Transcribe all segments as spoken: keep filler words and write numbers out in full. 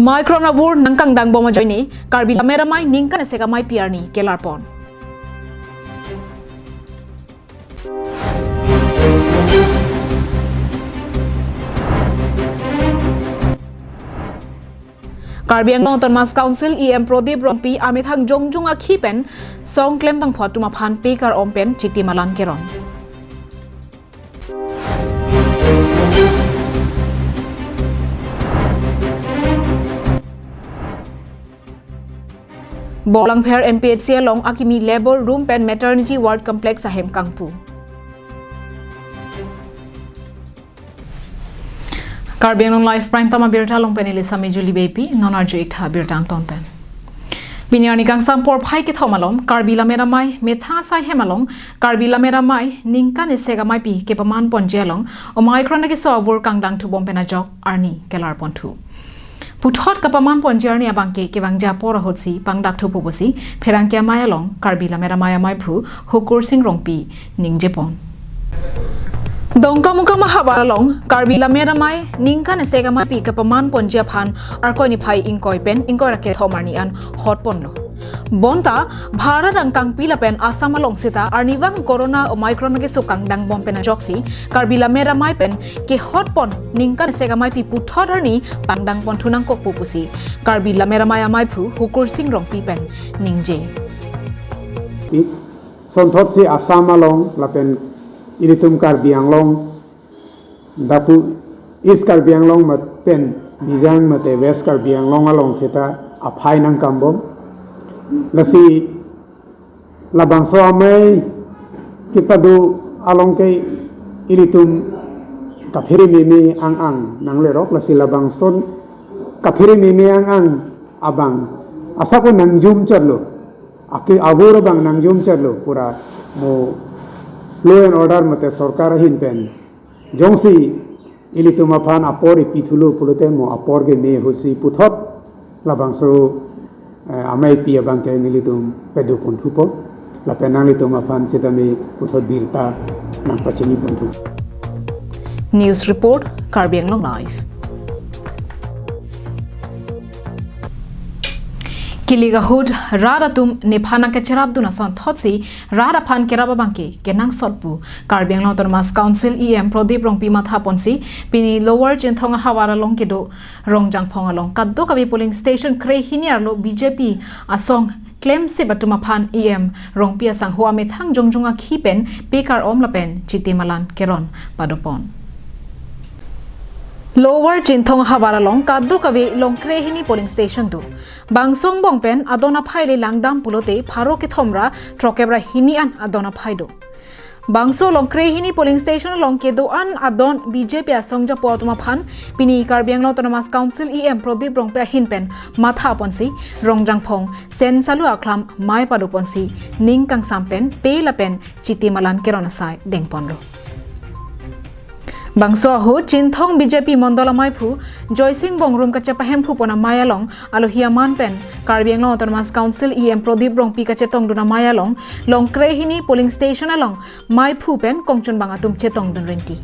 Omicron avur nangkangdang bom ajoine Karbi Lammet Amei ningkan isi ameipi arni kelar pon. Karbi Anglong Autonomous Council E M Prodip Rongpi amethang jongjung akhi pen song klembangphu atum aphan pekar om pen chiti malan keron. Bolangpher M P H C along akimi labor room pen maternity ward complex ahem kangpu. Karbi Anglong Live Prime Time abirta along pen ili Sami Julie Beypi, non arju iktha abirta angton pen. Pini arni kangsam porphai kethom alom, Karbi Lammet Amei methang asai hem along, Karbi Lammet Amei ningkan isi ameipi kepaman ponji along, Omicron akeso avur kangdang thubom pen ajok arni kelar ponthu. Puthot kapaman ponji arni abangke kevangji apor ahutsi pangdak thupo pusi pherangke amei along Karbi Lammet Amei ameiphu Hukur Sing Rongpi ningje pon. Dongkamukam ahavar along Karbi Lammet Amei ningkan isi ameipi kapaman ponji aphan Arkoi niphai ingkoi pen ingkoi ra kethom arni an hot ponlo. Bonta Bharat angkangpi lapen Assam along sita arnivang Corona Omicron akeso kangdang bom pen ajoksi Karbi Lammet Amei pen kehot pon ningkan isi ameipi puthot arni pangdang ponthu nangkokpo pusi Karbi Lammet Amei ameiphu Hukur Sing Rongpi pen ningje. Sonthotsi Assam along lapen ilitum Karbi Anglong, dapu East Karbi Anglong mat pen Bijang mate West Karbi Anglong along sita aphai nangkambom. Lasi labangso amei kepado along ke ilitum kaphere meme ang-ang nanglerok, lasi labangson kaphere meme ang-ang abang asako nangjum charlo, ake avur abang nangjum charlo, pura mo law and order mate sorkar ahin pen jongsi ilitum aphan apor ipithulo pulote mo apor keme ahutsi puthot labangso, eh, ameipi abangke nelitum pado ponthupo. Lapen nanglitum aphan sitame puthot birta nangpachini ponthu. News report, Karbi Anglong Live. Kilik ahut rat atum nephan nangkacherapdun asonthotsi rat aphan kerap abangke kenangsot pu Karbi Anglong Autonomous Council E M Prodip Rongpi matha ponsi pini Lower Chinthong ahavar along kedo Rongjangphong along kadokave polling station krehini arlo B J P asong klemsip atum aphan E M Rongpi asangho amethang jongjung akhi pen pekar om lapen chiti malan keron pado pon. Lower Chinthong ahavar along kadokave along krehini polling station do. Bangso angbong pen adon aphai le langdam pulote pharo kethom ra throkkep ra hini an adon aphai do. Bangso along krehini polling station along kedo-an adon B J P asong japo atum aphan pini Karbi Anglong Autonomous Council E M Prodip Rongpi ahin pen matha ponsi Rongjangphong Sensalu aklam mei pado ponsi ning kangsam pen pe lapen chiti malan keron asai dengponlo. Bangso ahut Chinthong B J P Mondol ameiphu Joysing Bongrum kachepahemphu pon amei along alohi aman pen Karbi Anglong Autonomous Council E M Prodip Rongpi kachetongdun amei along along krehini polling station along meiphu pen kongchunbang atum chetongdun renti.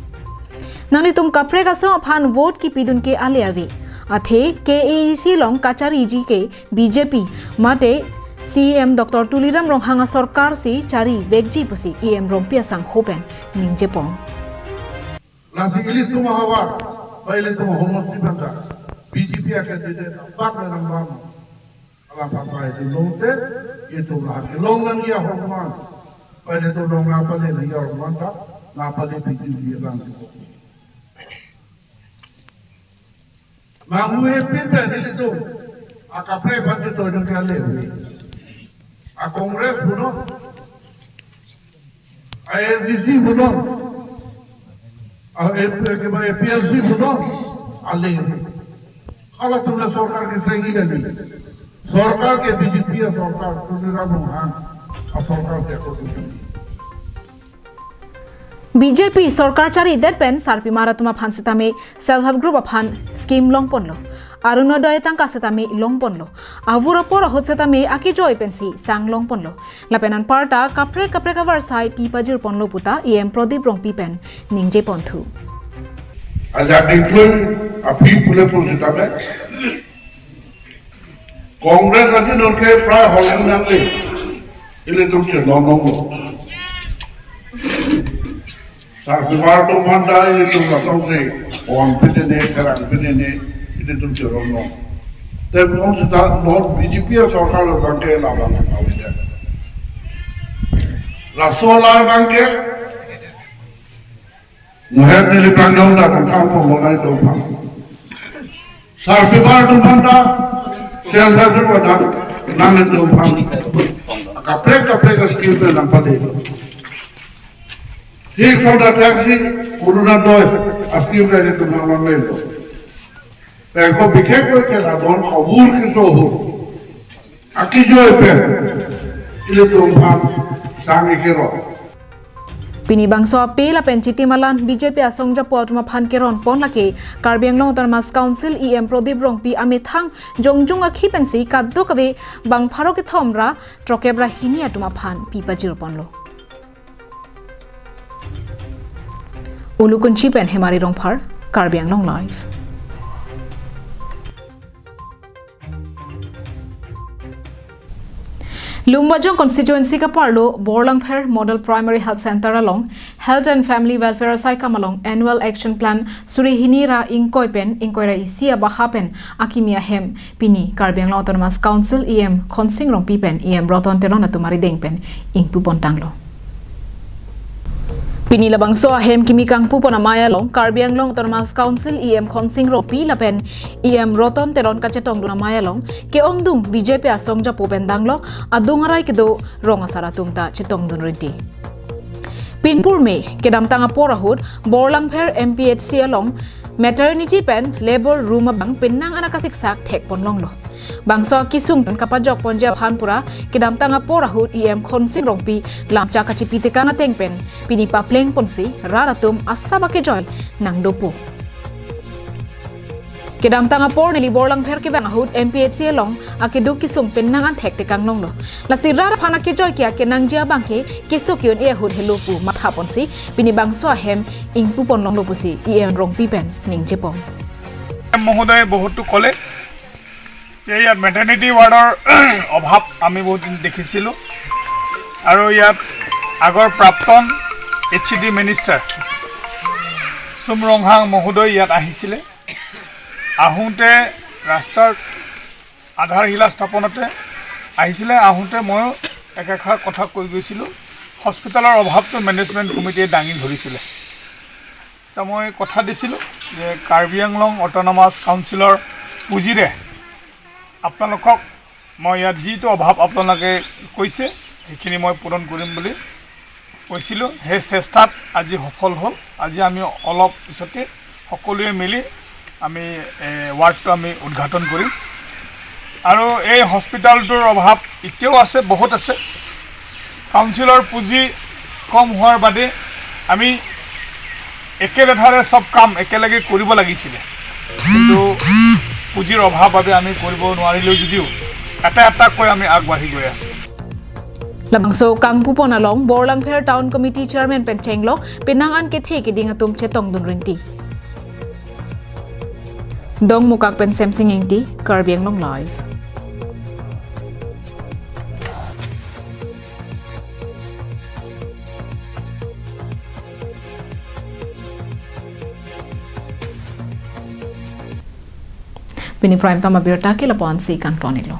Nanglitum kaprek asong aphan vote kipidun ke ale ave. Athe K A A C along kachariji ke B J P mate C E M Doctor Tuliram Ronghang asorkar si chari vekji pusi E M Rongpi asangho pen ningje pon. Lasi ilitum ahavar, ba ilitum ahormu si bangka, B J P a-candidate abang le rambam. Alam papai di lote, itum la kelong nangji ahormu. Ba ilitum long nangpale nangji ahormu ta, nangpale piji di lang. Nang U A P pen ilitum akaprek aphan chetoidun ke ale ave. A-Congress punon, A S D C punon, a, A P, ke ba A P L C punon, ale ave. Halatum le sorkar ke senggi kali. Sorkar ke B J P asorkar, Tuliram Ronghang asorkar ke ako. B J P sorkar charidet pen sarpimar atum aphan sitame self help group aphan scheme longponlo. Arunodoi atangka sitame longponlo. Avur apor ahut sitame akejoi pensi sang longponlo. Lapen anparta kaprek kaprek avarsai pi pajirponlo puta E M Prodip Rongpi pen ningje ponthu. Ajak dikhlun aphi pule pun sitame. Congress aji nonke prai holong nangle. Ilitum chelong nong. Sarpivar atum aphan ta ilitum lasonsi, on pinine, kerang pinine, ilitum chelong nong. Te non sita non B J P asorkar lo bangke labang awida. Laso la bangke, muher neli pangdong ta kangkang pong bonai tongpang. Sarpivar atum aphan ta, self help group ta, nang atum aphan. Kaprek kaprek scheme pen nang pade. Thik song ta taxi, Orunodoi, scheme ta ilitum nang nang lelo. Pengko bikek ko ke la don awur ke so hu. Akijoi pen, ilitum aphan, sang ikero. Pini bangso ape lapen chiti malan B J P asong japo atum aphan keron pon lake Karbi Anglong Autonomous Council E M Prodip Rongpi amethang jongjung akhi pensi kadokave bang pharo kethom ra throkkep ra hini atum aphan pi pajir ponlo. Ulukunchi pen Hemari Rongphar, Karbi Anglong Live. Lumbajong constituency kaparlo Borlangpher Model Primary Health Center along Health and Family Welfare asaikam along Annual Action Plan suri hini ra ingkoi pen ingkoi ra isi abaha pen akimi ahem pini Karbi Anglong Autonomous Council E M Khonsing Rongpi pen E M Roton Teron atum arideng pen ingpu pon tanglo. Pini labangso ahem kimi kangpu pon amei along Karbi Anglong Autonomous Council E M Khonsing Rongpi lapen E M Roton Teron kachetongdun amei along ke-ongdung B J P asong japo pen danglo adung arai kedo rong asar atum ta chetongdun rinti. Pinpur me kedamtang apor ahut Borlangpher M P H C along maternity pen labor room abang penang an akasiksak thek pon longlo. Bangso akesung pen kapajok ponji aphan pura kedamtang apor ahut E M Khonsing Rongpi lamchak kachipi tekang ateng pen pini papleng ponsi rat atum asap akejoi nangdopo. Kedamtang apor neli Borlangpher kevang ahut M P H C along akeduk kesung penang an thek tekang longlo. Lasi rat aphan akejoi ke akenangji abangke keso ke-un-e ahut helo pu matha ponsi pini bangso ahem ingpu pon longlo pusi E M Rongpi pen ningje pon. মহোদয়ে বহুতো ক'লে যে ইয়াত মেটাৰ্নিটি ৱাৰ্ডৰ অভাৱ আমি বহুত দিন দেখিছিলোঁ আৰু ইয়াত আগৰ প্ৰাক্তন এইচ চি ডি মিনিষ্টাৰ চুম ৰংহাং মহোদয় ইয়াত আহিছিলে। আহোঁতে ৰাস্তাৰ আধাৰশিলা স্থাপনতে আহিছিলে। আহোঁতে ময়ো একেষাৰ কথা কৈ গৈছিলোঁ, হস্পিটেলৰ অভাৱটো মেনেজমেণ্ট কমিটিয়ে দাঙি ধৰিছিলে। তো মই কথা দিছিলোঁ যে কাৰ্বি আংলং অট'নমাছ কাউন্সিলৰ পুঁজিৰে আপোনালোকক মই ইয়াত যিটো অভাৱ আপোনালোকে কৈছে সেইখিনি মই পূৰণ কৰিম বুলি কৈছিলোঁ। সেই চেষ্টাত আজি সফল হ'ল। আজি আমি অলপ পিছতে সকলোৱে মিলি আমি, এ, ৱাৰ্ডটো আমি উদ্ঘাটন কৰিম। আৰু এই হস্পিটেলটোৰ অভাৱ এতিয়াও আছে, বহুত আছে। কাউন্সিলৰ পুঁজি কম হোৱাৰ বাদে আমি একেলেথাৰে সব কাম একেলগে কৰিব লাগিছিলে, কিন্তু পুঁজিৰ অভাৱ বাবে আমি কৰিব নোৱাৰিলোঁ যদিও এটা এটাকৈ আমি আগবাঢ়ি গৈ আছোঁ। Labangso kangpu pon along Borlangpher Town Committee Chairman pen chenglo penang an kethe keding atum chetongdun rinti. Dongmukak pen Semsing Ingti, Karbi Anglong Live. Pini prime time abirta ke lapu-ansi kangton-iklo.